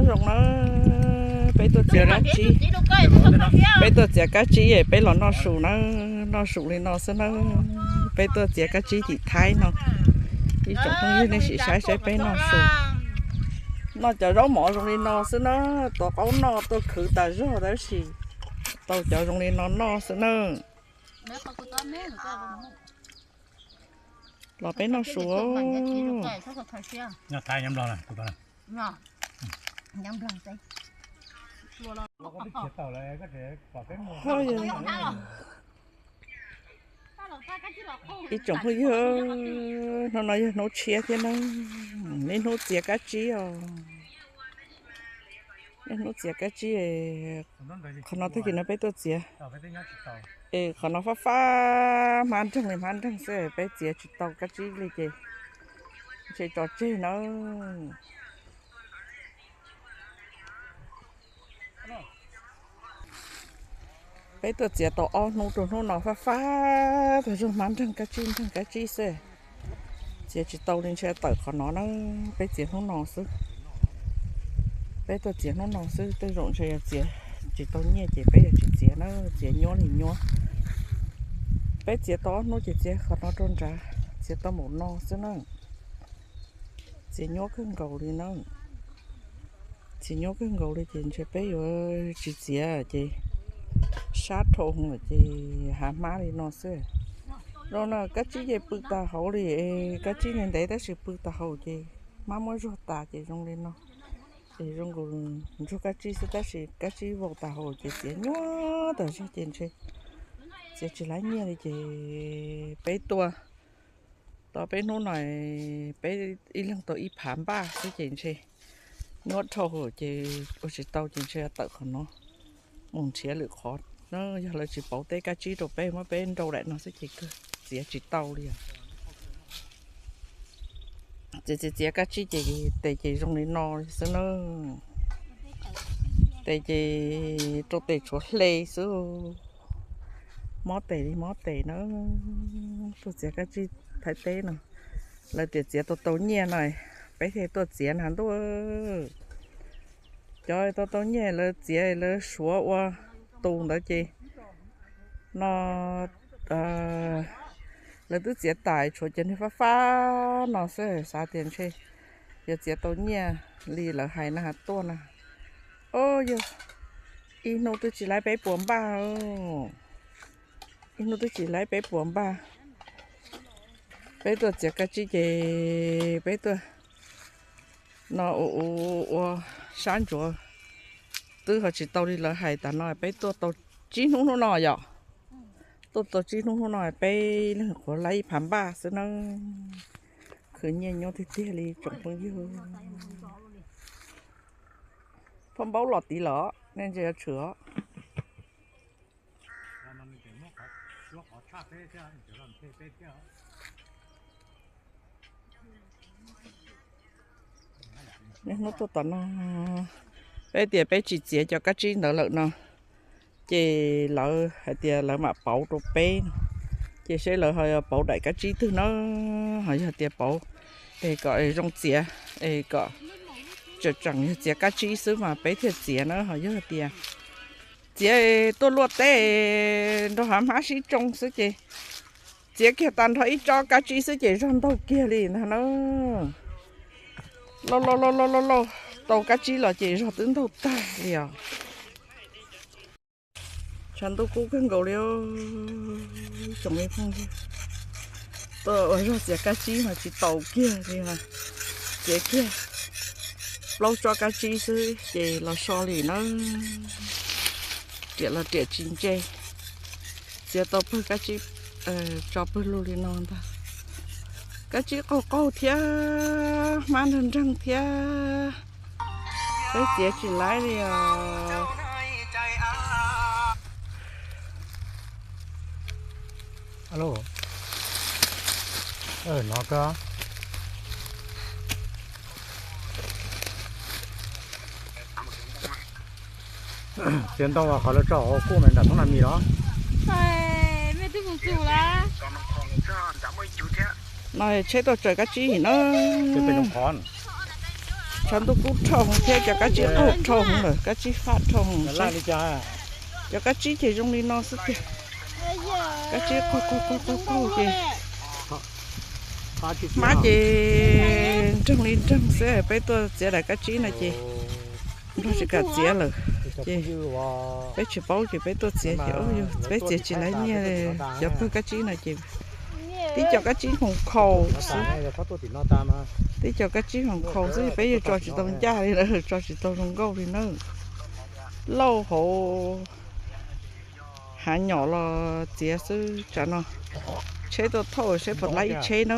Zoo na, peb tuaj txiav kab tsib, peb tuaj txiav kab tsib es peb los noj su na, noj su li no xwb na. Peb tuaj txiav kab tsib tim Thaib no, ib tsoom phooj ywg nej sim saib saib peb noj su. Noj cov zaub mov zoo li no xwb na, tuav qaub noj tuaj khwv tas zog tab sis tau cov zoo li no noj xwb na. Los peb noj su. Ib tsoom phooj ywg, hnub no yog hnub tshiab thiab na, niaj hnub txiav kab tsib os. Niaj hnub txiav kab tsib, qhov no tag kis no peb tuaj txiav, es qhov no fab fab hmab nreeg li hmab nreeg xwb, peb txiav tsis tau kab tsib li ces ntshe tso tseg na. Peb tuaj txiav tau ob hnub rau hnub no fab fab tag zog hmab nreeg kab tsib nreeg kab tsib xwb. Txiav tsis tau li ntshe tawm qhov no na, peb txiav hnub no xwb. Peb tuaj txiav hnub no xwb, tej zaum ntshe yog txiav tsis tau nyiaj ces peb yuav tsis txiav na, txiav nyuab li nyuab. Peb txiav tau ob hnub ces txiav qhov no rau nrad, txiav tau npaum no xwb na. Txiav nyuab kawg nkaus li na. Txiav nyuab kawg nkaus li ces ntshe peb yuav tsis txiav ces sab dhau lawm ces hav hmab li no xwb. Zoo no kab tsib ces pw tas hauv li, kab tsib ntev ntev tab sis pw tas hauv ces hmab muab zuag tas ces zoo li no. Es zoo nkaus ntsuag kab tsib xwb tab sis kab tsib vau tas hauv ces txiav nyuab tas zog ces ntshe txiav tsis laib nyiaj li ces peb tuaj tau peb hnub no, peb ib leeg tau ib phav npaj xwb ces ntshe nyuab dhau ces ua tsis tau ces ntshe tawm qhov no mus nrhiav lwm qhov na. Yog lawv tsis pauv teb kab tsib rau peb, muab peb nrau daim no xwb ces kawg txiav tsis tau li os. Txiav txiav txiav kab tsib ces tes ces zoo li no xwb na. Tes ces rau tes tshuav hle xwb. Mob tes li mob tes na. Tuaj txiav kab tsib Thaib teb no, lawv tias txiav tau tau nyiaj no, peb thiaj tuaj txiav na ntuj. Cov tau tau nyiaj lawv txiav lawv suav ua tus ntawd ces no lawv twb txiav tas tshuav cov niag fab fab no xwb, xav tias ntshe yuav txiav tau nyiaj li lawv hais na tuaj na. Os, yog ib hnub twb tsis laib peb puas npaj, ib hnub twb tsis laib peb puas npaj. Peb tuaj txiav kab tsib ces peb tuaj no ua ua sab ntsuav twb ho tsis tau li lawv hais tas no, peb tuaj tau tsib hnub hnub no yom. Tuaj tau tsib hnub hnub no peb leeg qhuav laib ib phav npaj xwb na. Khwv nyiaj nyuaj tiag tiag li tsoom phooj ywg. Phauj Npaub los tid lawm, nej ntsia yuav tshwm os. Niaj hnub tuaj tom no, peb tias peb tsis txiav cov kab tsib ntawd lawm no, ces lawv hais tias lawv mam pauv rau peb no, ces seb lawv ho yuav pauv daim kab tsib twg na, ho yog tias pauv es kom zoo txiav, es kom tseem tseem yog txiav kab tsib xwb mas peb thiaj txiav na, ho yog tias txiav tuaj luaj teb nrog hav hmab sib tsoo xwb ces txiav kiag tag nrho ib tsob kab tsib xwb ces zog ntaug kiag li ntag na. Lauj lauj lauj lauj lauj, tau kab tsib los ces zog twb ntaug tag li os. Tshav ntuj kub kawg nkaus li, tsoom me phooj ywg. Tuaj ua zog txiav kab tsib mas tsis tau kiag li, txiav kiag plaub tsob kab tsib xwb ces los so li na. Riam los riam tsis ntse, txiav tau pawg kab tsib tso pawg lug li no ntag. Kab tsib qaug qaug thiab hmab nreeg nreeg thiab, peb txiav tsis laib li os. Alo, no ko txiav ntoo qhov lawv tso hauv kuj me nram thoob na mis los. No tsheb tuaj tsaws kab tsib na. Tshav ntuj kub dhau thiab cov kab tsib qaug dhau lawm, kab tsib fab dhau. Cov kab tsib ces zoo li no xwb tiag. Kab tsib qaug qaug qaug qaug ces hmab ces nreeg li nreeg xwb. Peb tuaj txiav daim kab tsib no ces Nplog tsis kam txiav lawm ces peb tsis paub ces peb tuaj txiav ces yog peb txiav tsis laib nyiaj. Cov pawg kab tsib no ces tib co kab tsib nkhaus nkhaus xwb. Tib co kab tsib nkhaus nkhaus xwb, peb yuav tso tsis tau ncaj li na, tso tsis tau zoo nkauj li na. Lauj hauv hav nyom los txiav xwb tsam no. Tsheb tuaj thauj seb puas laib ib tsheb na.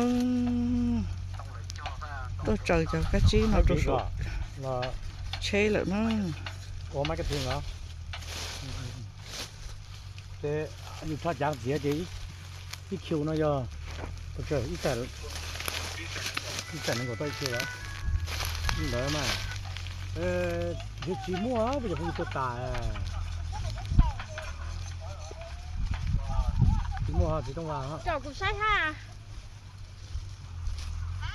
Tuaj tsaws cov kab tsib no rau saum tsheb lawm na. Ces nws tso cav txiav ces ib khiu no yog ib txais nees nkaum tau ib khiu lawm. Ntawd mas yog tsis muaj peb cov phooj ywg tuaj tas. Tsis muaj tsis tooj vas.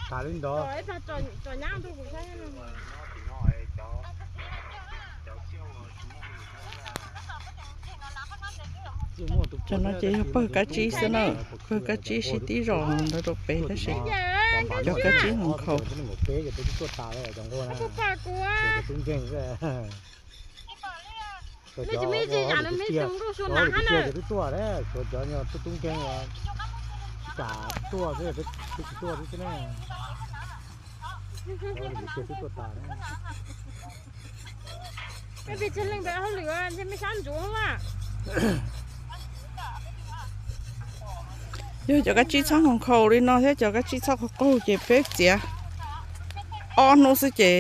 Tas li ntawd. Cov no ces yog pawg kab tsib xwb na, pawg kab tsib sib tib zos ntawd rau pem tab sis cov kab tsib nkhaus nkhaus. Cov tub nkeeg, cov tub nkeeg tsam tuaj xwb, peb tsis tuaj xwb na. Twb tuaj tas. Yog cov kab tsib txhob nkhaus nkhaus li no thiab cov kab tsib txhob qaug qaug ces peb txiav ob hnub xwb ces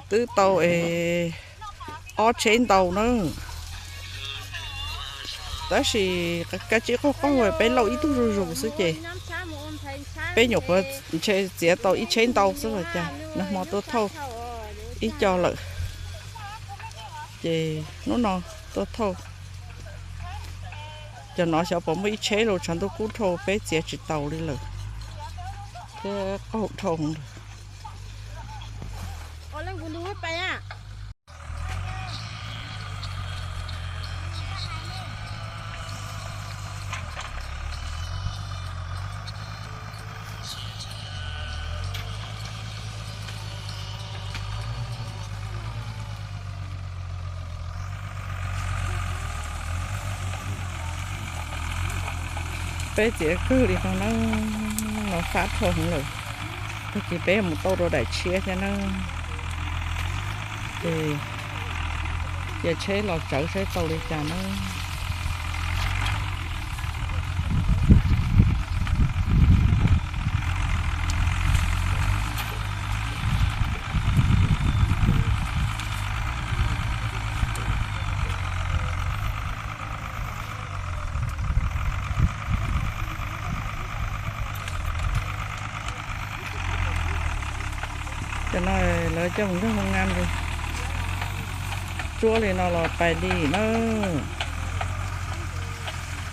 twb tau es ob tsheb ntau na. Tab sis kab tsib qaug qaug peb lauj ib tug zuj zus xwb ces peb nyuam qhuav ntshe txiav tau ib tsheb ntau xwb los cas, nag hmo tuaj thauj ib co lawm. Ces hnub no tuaj thauj cov no xyov puas muaj ib tsheb los, tshav ntuj kub dhau peb txiav tsis taus li lawm thiab qaug dhau lawm. Peb txiav kawg li no na, no fab dhau heev lawm. Tag kis peb mus tau rau daim tshiab thiab na. Ces cia tsheb los tsawv saib tau li cas na. Cov no lawv coj mus nrog mus nqa tsuab li no los pais li na.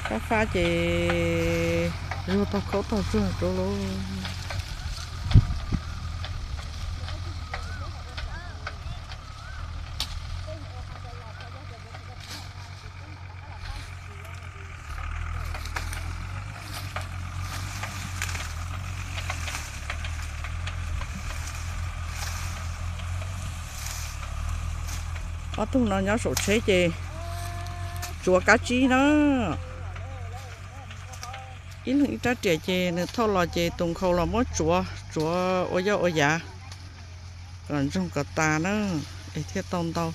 Fab fab ces zuag tog khaub tog zuag rau lauj. Ob tug no nyob saum tsheb ces tsuav kab tsib na. Ib leeg ib rab riam ces nws thauj los ces tus nkhaus los muab tsuav, tsuav ua yoj ua yav kom ntsoog kom tas na, es thiaj tau ntau.